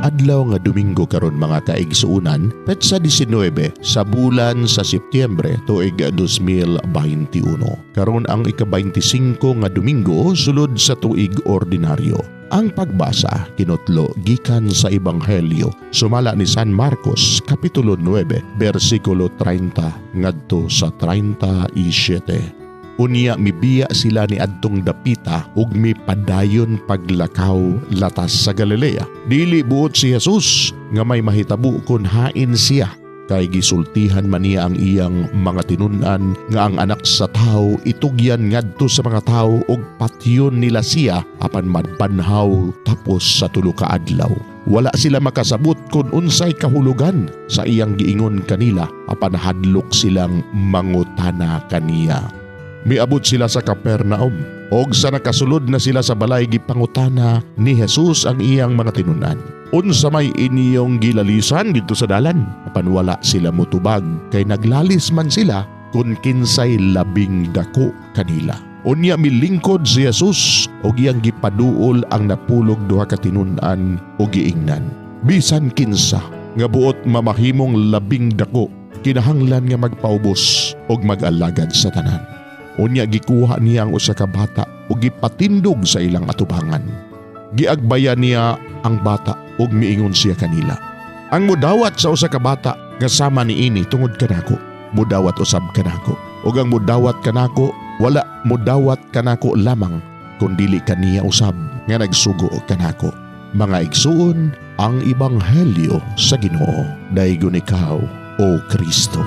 Adlaw nga Domingo karon, mga kaigsuunan, petsa 19 sa bulan sa Setyembre, tuig 2021. Karon ang ika-25 nga Domingo sulod sa tuig ordinaryo. Ang pagbasa kinutlo gikan sa Ebanghelyo sumala ni San Marcos, kapitulo 9, bersikulo 30 ngadto sa 37. Unya mibiya sila ni adtong dapita ug mipadayon paglakaw latas sa Galilea. Dili buot si Jesus nga may mahitabo kon hain siya, kay gisultihan man niya ang iyang mga tinun-an nga ang Anak sa Tawo itugyan ngadto sa mga tawo ug patyon nila siya, apan mabanhaw tapos sa 3 ka adlaw. Wala sila makasabot kung unsay kahulugan sa iyang giingon kanila, apan hadlok silang mangutana kaniya. Miabot sila sa Capernaum. Og sa nakasulod na sila sa balay, gipangutana ni Jesus ang iyang mga tinun-an, "Unsa may inyong gilalisan didto sa dalan?" Apan wala sila mutubag kay naglalis man sila kung kinsay labing dako kanila. Unya milingkod si Jesus og iyang gipaduol ang 12 ka tinun-an og giingnan, "Bisan kinsa nga buot mamahimong labing dako, kinahanglan nga magpaubos og mag-alagad sa tanan." Unya gikuha niya ang usa ka bata ug gipatindog sa ilang atubangan. Giagbayan niya ang bata ug miingon siya kanila, "Ang mudawat sa usa ka bata nga sama niini tungod kanako, mudawat usab kanako. Ug ang mudawat kanako, wala mudawat kanako lamang, kundili kaniya usab nga nagsugo kanako." Mga igsuon, ang Ebanghelyo sa Ginoo. Daygon ikaw, O Kristo.